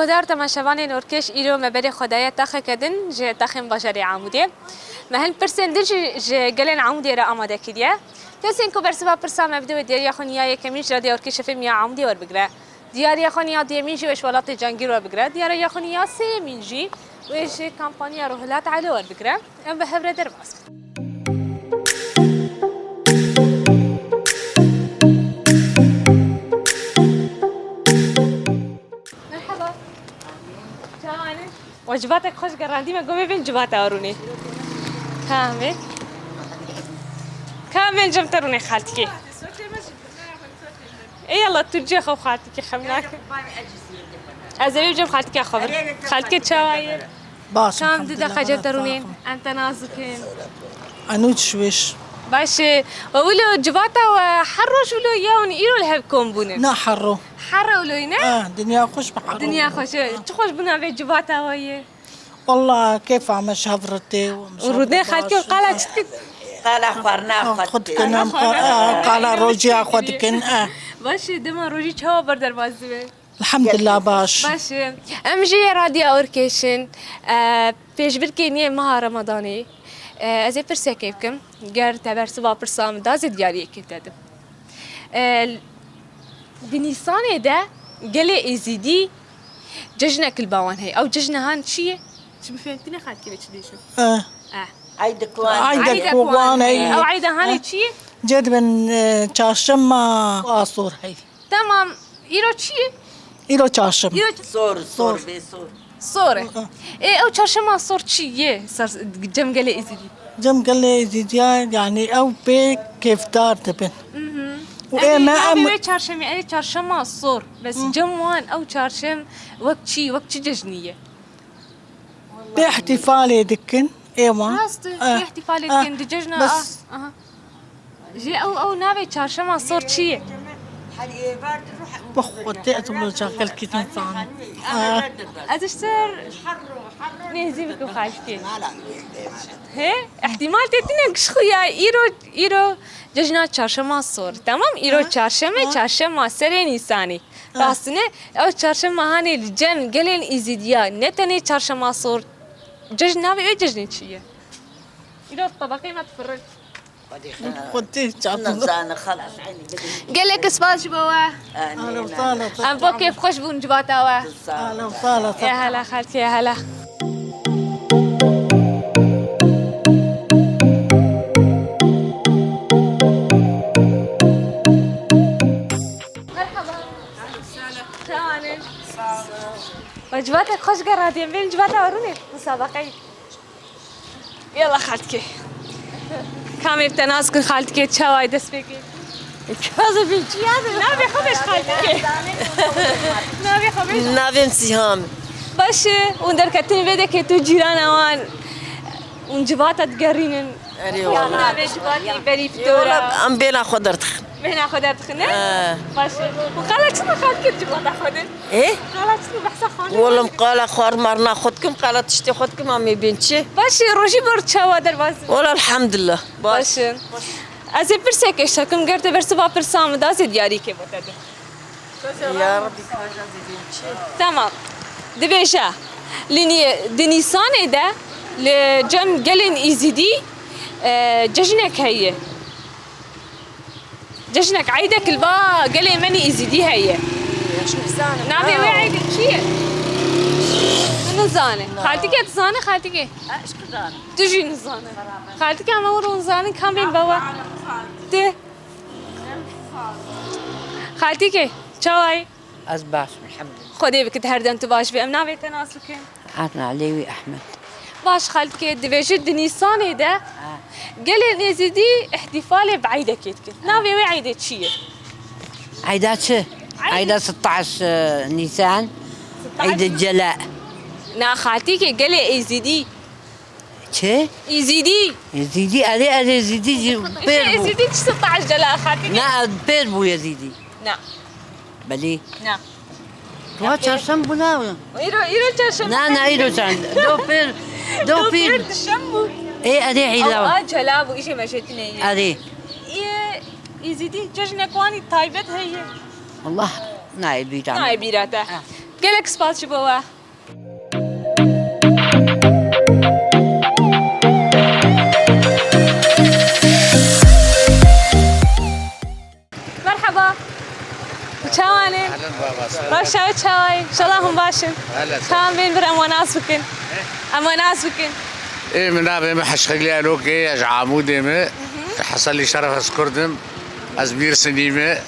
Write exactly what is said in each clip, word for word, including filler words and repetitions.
Guhdar temaşevanên Orkêş, îro me berê xwe daye taxeke din ji taxên bajarê Amûdê. Me hin pirsên din jî ji gelên Amûdê re amade kiriye. Kesên ku bersiva pirsa me bide wê diyariya xwe niya yekemîn ji Radyo Orkêş F M ya Amûdê werbigire. Diyariya xwe niya duyemîn jî wê ji welatê Cangîr werbigire. Diyariya xwe niya sêyemîn jî wê ji kampanya Rohilat Elo werbigire. Em bi hev re derbas bin. Merhaba. Çawa ne? We civatek xweş gerandî me, gomê bên civata rûnê. Kamê? Kamên cem te rûnê xaltikê. Ey Allah, tu cê xew xaltikê xem nake. Ez ê bêm cem xaltikê xwe bir. Xaltikê çawa ye? Baş, Kam di elhamdulillah, deqa cem te rûnê. Em te nas dikin. Enû çi weş? Baş e. We wilo civata we her roj wilo ya hûn îro li hev kom bûne? Na herro. Herre wilo ne? Ah, dinya xweş bi herro. Dinya xweş e. Çi xweş bûna vê civata we ye. Wallah kêfa me ji hev re tê. Û rûdê xelkê qala çi dikin? Qala xwarina xwe dikin. Em qa-, ah, qala rojiya xwe dikin. Ah. Baş e, dema rojî çawa ber derbas dibe? Elhamdulillah baş. Baş e. Em jî yê Radya Orkêşin, e, pêşbirkê nê meha Remadanê, e, ez ê pirsekê bikim. Ger te bersiva pirsa min da, zê diyariyekê te dim. E, di Nîsanê de gelê Êzidî cejnek li ba wan heye. Ew cejna han çi ye? Çi bi fêmtine xelkê ve çi dêşin? Eh. Eh. Eydek wan. Eydek wan heye. Ew eyda hanê çi ye? Cedbin, e, çarşema asor hey. Tamam. Îro çi ye? Îro çarşem. Îro çi- Sor, sor, bê sor. Sor e. Hı hı. Ê, ew çarşema sor çi ye? Ser, cem gelê Êzidî. Cem gelê Êzidî ya, yani ew pê kêfdar dibin. Hı hı. Û ê me em wê çarşemê, ê çarşema sor. Bes cem wan ew çarşem wek çi, wek çi cejnî ye? Pê ihtifalê dikin, ê wan. Rast e, eh, pê ihtifalê eh, dikin, di cejna bes a-, aha. Jê ew, ew navê çarşema sor çi ye? Bi xwe tê ez wilo çaxel kitin zan. Ah. Ez ji ser nêzî bikim xalkê. He? Ihtimal tê tine giş xwe ya îro, îro cejna çarşema sor. Tamam? Îro çarşeme, çarşema serê Nîsanê. Rastine, ew çarşema hanê li cem gelên Îzîdiya, ne tenê çarşema sor, cejn navê wê cejnê çi ye? Îro tebeqê me difirin. Xwedê çatin. Nizane, xelas, eynî bidin. Gelek spas ji bo we. Ahlen we sahlen. Em bo kêfxweş bûn civata we. Ahlen we sahlen. Ya hela xelkê, ya hela. Merhaba. Çawa ne? We civatek xweş gerandî, em bên civata we rûnê. Musabeqeyê. Yala xaltikê. Kamê bi te nas kin xaltikê, çawa ye dest pê kê? Çawa ye çi ya? Navê xwe bêj xaltikê. Navê xwe bêj. Navê min Sîham. Baş e, hûn derketin vê dekê tu cîrana wan. Hûn civata digerînin. Erê wala. Navê civatê berî bi to re. Em bêhna xwe derdixin. Bêhna xwe derdixin, ne? He. Baş e. Û qala çi min xalkê civata xwe din? Ê? Qala çi min behsa xwe din? Wala em qala xwarmarina xwe dikim, qala tiştê xwe dikim, em ê bên çi? Baş e, rojî bo çawa derbas dibin? Wala elhamdulillah. Baş. Baş e. Ez ê pirseke ji te kim, ger te bersiva pirsa min da, zê diyarîkê bo te din. Ya Rabbî, ka ez ê bên çi? Tamam. Dibêje, li Nî-, di Nîsanê de li cem gelên Îzîdî, e, cejnek heye. Cejnek, eydek li ba gelê me nî Îzîdî heye. Navê wê eydê çi ye? Tu nizane. Xaltike dizane, xaltike? Tu jî nizane. Xaltike, em ewro nizanin, kamên bawa. Tê. Xaltike, çawa yî? Ez baş im, elhamdulillah. Xwedê bikit her dem tu baş bî. Em navê te nas bikin? Adnan Elewî Ehmed. Baş xaltike, dibêjit di Nîsanê de gelê Êzidî îhtîfalê bi eydekê dikin. Navê wê eydê çi ye? Eyda çi? Eyd. Eyda sitaş, e, Nîsan. Sitaş. Eyd Cela. Na xaltike, gelê Êzidî. Çi? Êzidî. Êzidî, erê, erê, Êzidî jî pêr bû. Êzidî çi sitaş Cela xaltike? Na, pêr bû Êzidî. Na. Belê. Na. Wa çarşem bû na. Îro, îro çarşem. Na, na, îro çarşem. Do pêr, do pêr. Do pêr dişem bû. Ê, erê, hîla. Ew a Cela bû, îjê me jê tine ye. Erê. Ê, Êzidî cejnek wanî taybet heye. Allah, nayê bîra. Nayê bîra te. Ha. Gelek spas ji bo we. Merhaba. Çawan e? Ehlen baba, sağ ol. Reşa çawayî. Înşallah hûn baş in. Hele, sağ ol. Tamam, bên bir em we nas bikin. Em we nas bikin. Ê, min navê min Heşxilî Elokê, ez ji Amûdê me. Hı hı. Heselî şeref, ez Kurd im. Ez Mêrsinî me.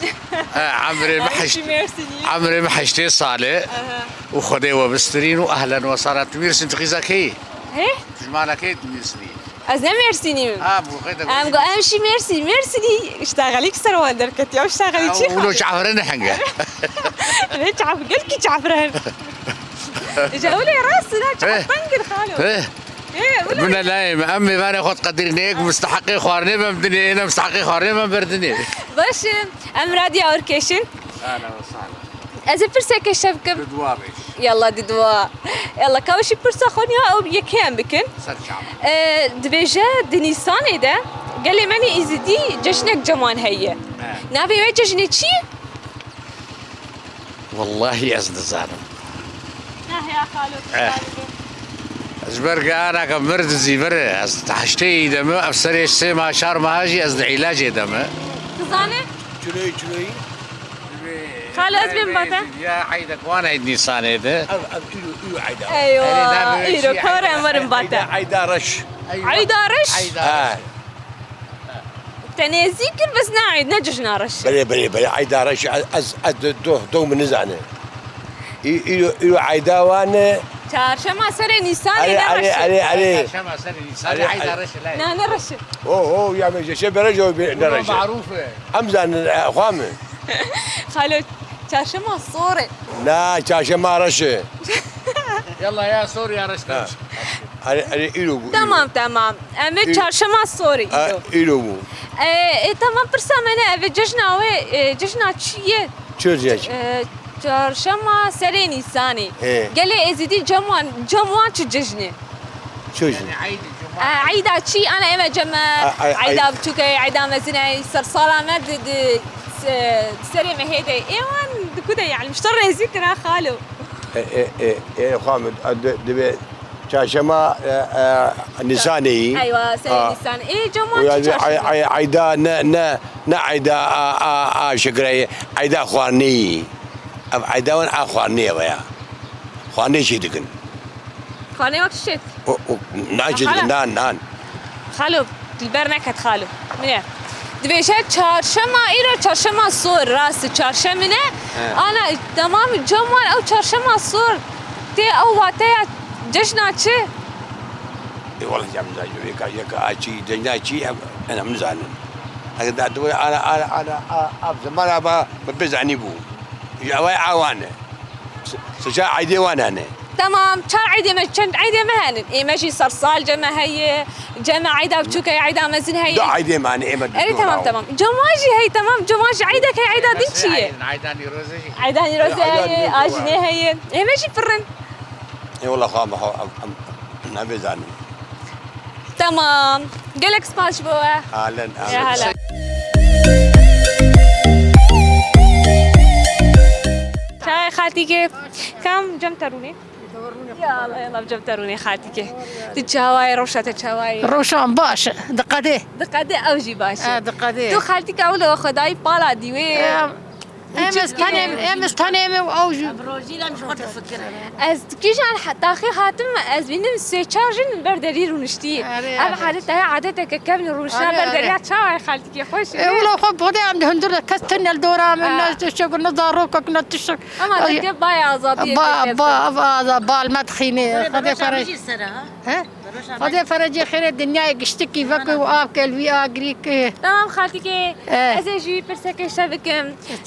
He, emrê me Em heşt-, jî Mêrsinî. Emrê me heştê sal e. Aha. Û Xwedê we bistirîn û ehlen we sahlen. Tu Mêrsin, tu qîza kê yî? Hê? Tu ji mala kê yî, tu Mêrsinî? Ez ne Mêrsinî me. Ha, bu qeyde Em go, em jî Mêrsinî, Mêrsinî. Îşte xelî ser wan derketiye, îşte xelî Ha, çi ulo xelî? Çavre ne henge. Ne çav, gelkî çavre. Ji ewlê rast, ne çav Eh. tengir xalo. Eh. Ê, wilo. Min elayê me, em mêvanê xwe diqedirîne, yek misteheqê xwarinê be em dinê, ê ne misteheqê xwarinê be em berdinê. Baş e, em radya û keşin. Ahlen we sahlen. Ez ê pirsekê şev kim. Di dua bêj. Yalla, di dua. Yalla, ka wişî pirsa xwe niha ew yekê em bikin. Ser çava. E, dibêje di Nîsanê de gelê me nê Êzidî cejnek ceman heye. He. Navê wê cejnê çi ye? Wellahî ez nizanim. Neh ya xalo, tu Eh. zanî. Ji ber ku anaka mir dizî vir e, ez heştê yî de me, ev serê sê mah, çar meha jî ez di îlacê de me. Tu zanî? Çiloyî, çiloyî? Xalo, ez bêm bate. Ya eydek wan eyd Nîsanê de. Ev, ev îro, îro eyda. Eywa, Erê, navê îro wê çi? Kar em werin bate. Eyda, eyda reş. Eywa. Eyda reş? Eyda Ha. reş. Te nêzîk kir, bes ne eyd, ne cejna reş e. Belê, belê, belê, eyda reş, ez, ez, ez do, do, do min nizane. Î-, îro, îro eyda wan e. Çarşema serê Nîsanê Erê, ne erê, reş e. Erê, erê. Çarşema serê Nîsanê Erê, eyda erê. reş e, lay. Na, ne reş e. Ho, ho, ya me jeşe bere jo be, ne Buna reş e. maruf e. Em zanin, e, xwe mi? Xalo, çarşema sor e. Na, çarşema reş e. Yalla ya sor ya reş Ha. demiş. Hani, hani îro bû, îro. Tamam, tamam. Em ê Î- çarşema sorê Ha, îro. îro bû. E, e, tamam, pirsa me ne, ev cejna wê, e, cejna çi ye? Çi cejn? E, çarşema serê Nîsanê. He. Gelê Êzidî cem wan, cem wan çi cejnê? Çi cejn? E, eyda çi? Ana ême cem me, A, ay, ay. eyda biçûk e, eyda mezin e, sersala me di, di, se-, serê me hê de. Ê wan di ku de yani, ji te rêzî kira xalo. E, e, e, e, xwe min, e, di-, divê çarşema, e, e, Nîsanê yî. Eywa, serê Ha. Nîsan. Ê, cem wan Û çi yani çarşema? ay-, ay-, ayda ne, ne, ne ayda a, a, a şikireyê, ayda xwarinê yî. Ev ayda wan a xwarinê ye veya. Xwarinê çê dikin. Xwarinê wek çi? O, o, nan çê dikin, Xalo. nan, nan. Xalo, li ber neket xalo. Min e. Dibêje çarşema, îro çarşema sor, rast e, çarşemine. He. Ana, temam cem wan ew çarşema sor. Tê ew wateya cejna çi? Ê, wele cem za, yeka, yeka a çi, cejna çi, em, em nizanin. Eger da, da, ana, ana, ana, a, a, zemana ba, bi, bizanî bû. Ji ew a wan e. S-, sê çar eydê wan hene. Tamam, çar eydê me, çend eydê me hene? Ê me jî sersal cem me heye, cem me eyda biçûk heye, eyda mezin heye. Du eydê me hene, ê me du Erê, tamam, tamam. Cem wan jî heye, tamam, cem wan jî eydek heye, eyda din çi ye? Eyda Nîrozê jî. Eyda Nîrozê heye, a jî nê heye. Ê me jî pir in. Ê wela xwe em, em, em, em nabê zanin. Tamam. Gelek spas ji bo we. Halen, Ya halen. halen. Çawa ye xaltîkê? Kam cem te rûnê? Ya Allah, ya Allah, cem te rûnê xaltîkê. Tu çawa ye, rewşa te çawa ye? Rewşan baş e, diqedê. Diqedê, ew jî baş e. E, diqedê. Tu xaltîka wilo xwedayî pala dî wê. E, Em ez tenê, em ez tenê me û ew jî. Em rojî lem ji xwe difikirin. Ez kîjan he-, taxê hatim, ez bînim sê çar jin li ber derî rûniştî. Erê, Ev erê. Adeteke, adeteke kevn rûniştina Erê, ber erê. Deriya çawa ye xaltîkê xweş e. Ê, wilo xwe bode em di hundir de kes tune li dora min, Ha. ne tiştek, ne zarokek, ne tiştek. Ama Ay. Deke bay azadiyê Ba, tê ba, ba, ba, bal me dixînê. Xwedê Xwedê pere. He? Xwedê ferecê xêrê dinyayê giştikî veke û avke li wî agirî ke. Tamam xaltîkê, Eh. ez ê jî pirsekê şev bikim.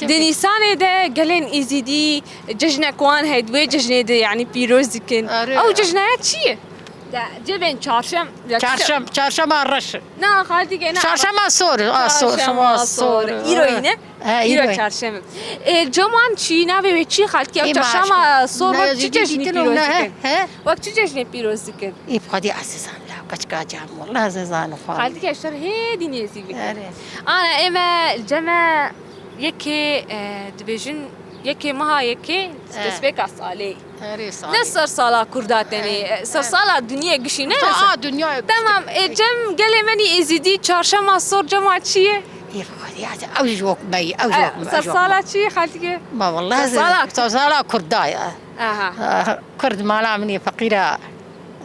Di Nîsanê de gelên Êzîdî cejnek wan heye, di wê cejnê de, yanî pîroz dikin. Are. Ew cejnaya çi ye? De, cebên çarşem, ya çi- Çarşem, çarşema reş. Na, xaltîkê, na. Çarşema sor, a, sor, Çarşema şema sor. sor. Îro yî ne? He, Îro îro ye. Çarşem e. E, cem wan çi, navê wê çi, xaltî? Ew Ê çarşema baş. sor Ne wek çi zî cejnê dîtin û pîroz ne, dikin? he, he? Wek çi cejnê pîroz dikin? Ê bi Xwedê ezîzan la, keçika cem, wallah ezîzan xwe. Xaltî ke şer hê dînê zî bikin. Erê. Ana, ê me, cem me yekê, e, dibêjin Yekê meha yekê, eh, destpêka salê. Erê salê. Ne sersala Kurda tenê, eh, sersala dinyê gişî ne. Aa, dinyayê gişî. Temam, e, cem gelê menî Êzîdî çarşema sor cema çi ye? Ê, ya, ew jî wek me ye, ew jî wek me, ew jî wek me. Eh, sersala çi ye xaltîkê? Ma wallahî sersala Kurda ye. Aha. Ah, Kurd mala min ê feqîra,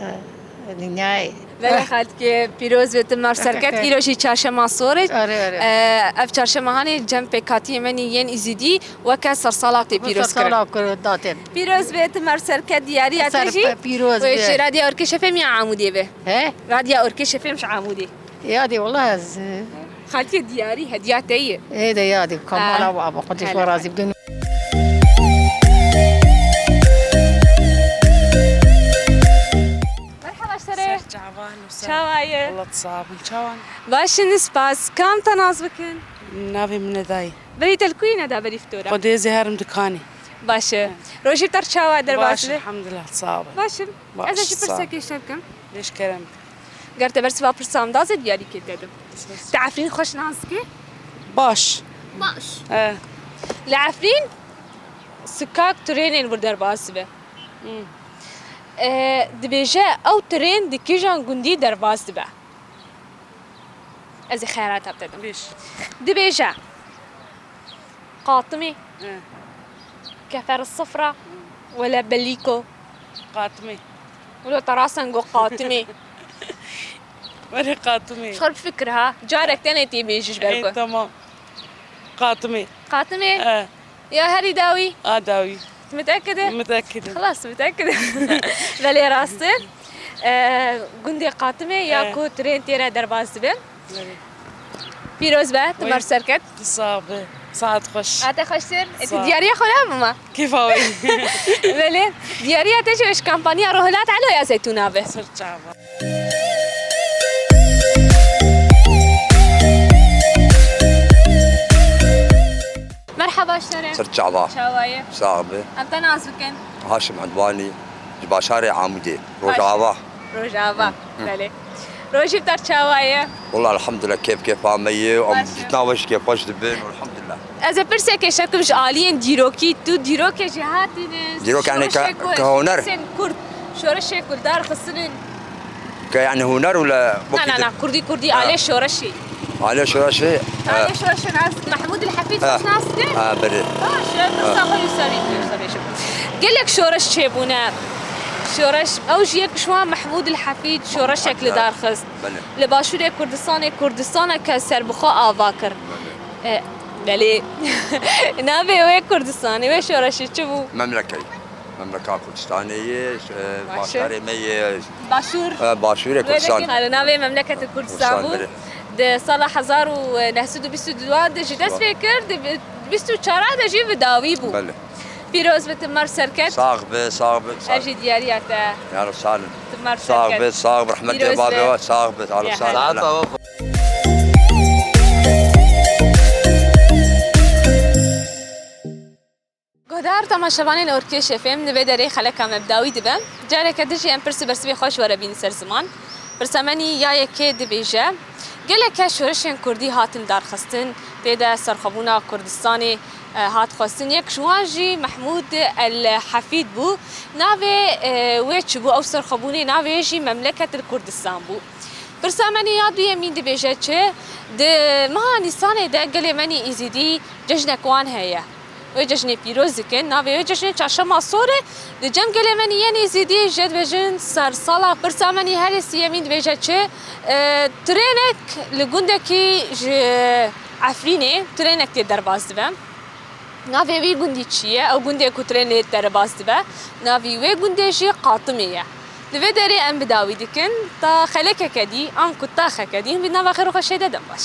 eh, dinyayê. Belê xaltîkê, pîroz be, tu mer serket. Îro jî çarşema sor e. Erê, erê. Eh, ev çarşema hanê cem pêkhatiyê menî yên Êzîdî weke sersala tê pîroz kirin. Sersala Kurda tê. Pîroz be, tu mer serket, diyariya te jî. Ser pîroz be. Wê ji Radya Orkê Şefêm ya Amûdê be. He? Radya Orkê Şefêm ji Amûdê. Ya dê, wela ez, e, Xaltî diyarî hediya te ye. Ê de ya dê, kamala wa ba, Xwedê ji we razî bidin. Merhaba ji te re. Ser çava, Nusret. Çawa ye? Wela tu sax bin, çawan? Baş in, spas. Kam te nas bikin? Navê min Nedayê. Berî te li ku yî Neda, berî fitora? Xwedê ez ê herim dikanê. Baş e. He. Rojî te çawa ye, derbas be? Baş, elhamdulillah, sax bin. Baş im. Baş, ez ê ji pirsekê şer kim. Lêş kerem. Ger te bersiva pirsa min da, ez ê diyarîkê te dim. Te Efrîn xweş nas dikî? Baş. Baş. E. Li Efrîn sikak trênên wir derbas dibe. Hmm. E, dibêje ew trên di kîjan gundî derbas dibe? Ez ê xeyalata te dim. Bêj. Dibêje, Qatimê. He. Kefer sifra. Wele belîko. Qatimê. Wele te rasen got Qatimê. Wele Qatimê. Ji xwe bifikir ha. Carek tenê tê bêjî ji ber ku. Ê, tamam. Qatimê. Qatimê? He. Ya herî dawî? A dawî. Mitekid e? Mitekid e. Xelas, mitekid e. Belê rast e. E, gundê Qatimê ya ku trên tê re derbas dibe. Belê. Pîroz be, tu mer ser ket. Tu sax be. Saet xweş. A te xweştir. E, tu diyariya xwe rabima. Kêfa wê. Belê. Diyariya te jî ji kampanya Rohilat Elo ya Zeytûna be. Ser çava. Merhaba ji te re. Ser çava. Çawa ye? Sax be. Em te nas bikin. Haşim Edwanî, ji bajarê Amûdê, Rojava. Rojava, belê. Rojî te çawa ye? Wela elhamdulillah, kêf kêfa me ye, em dîtina we jî kêfxweş dibin, elhamdulillah. Ez ê pirsekê şer kim ji aliyên dîrokî, tu dîrokê jêhatî ne, dîrok yani şoreşê ka-, ku, ka huner? Şoreşên Kurd, şoreşê Kurd darxistinin. Ke yani huner wila. Na, na, na, kurdî, kurdî, ha. Alê şoreşê. Alê şoreşê, ha. Alê şoreşê nas, Mehmûd el Hefîd, ha, nas dikî? Ha, belê. Baş e, pirsa xwe wisa bî, wisa bêjim. Gelek şoreş çêbûne. Şoreş, ew jî yek ji wan Mehmûd el Hefîd şoreşek li dar xist. Belê. Li Başûrê Kurdistanê, Kurdistaneke serbixwe ava kir. Belê. E, belê. Navê wê Kurdistanê, wê şoreşê çi bû? Memlekeyê. Memleka Kurdistanê ye, e, bajarê me ye. Başûr. E, Başûrê Kurdistanê. Li navê memleketê Kurdistan bû. Belê. Di sala hezar û neh sed û bîst û du de jî dest pê kir, di bîst û çar de jî bi dawî bû. Belê. Pîroz be, tu mer ser ket. Sax be, sax be, sax be. Ev jî diyariya te. Ya Reb, salim. Tu mer ser ket. Sax be, sax be, rehmetê bavê we, sax be, ya Reb, salim. Guhdar temaşevanên Orkê Şefêm, li vê derê xeleka me bi dawî dibe. Careke din jî em pirs û bersivê xwe ji we re bînin ser ziman. Pirsa me nî ya yekê dibêje, gelek kes şoreşên kurdî hatin darxistin, tê de serxwebûna Kurdistanê, e, hat xwestin. Yek ji wan jî Mehmûd El Hefîd bû. Navê, e, wê çi bû? Ew serxwebûnê navê wê jî Memleket El Kurdistan bû. Pirsa me nî ya duyemîn dibêje çi? Di meha Nîsanê de gelê me nî Êzîdî cejnek wan heye. Wê cejnê pîroz dikin. Navê wê cejnê Çarşema Sor e. Di cem gelê me nî yên Êzîdî jê dibêjin sersala. Pirsa me nî herî siyemîn dibêje çi? E, trênek li gundekî ji Efrînê trênek tê derbas dibe. Navê wî gundî çi ye? Ew gundê ku trênê derbas dibe, navî wê gundê jî Qatimê ye. Li vê derê em bi dawî dikin, ta xelekeke dî, anku taxeke dî, em bi nava xêr û xweşê de dem baş.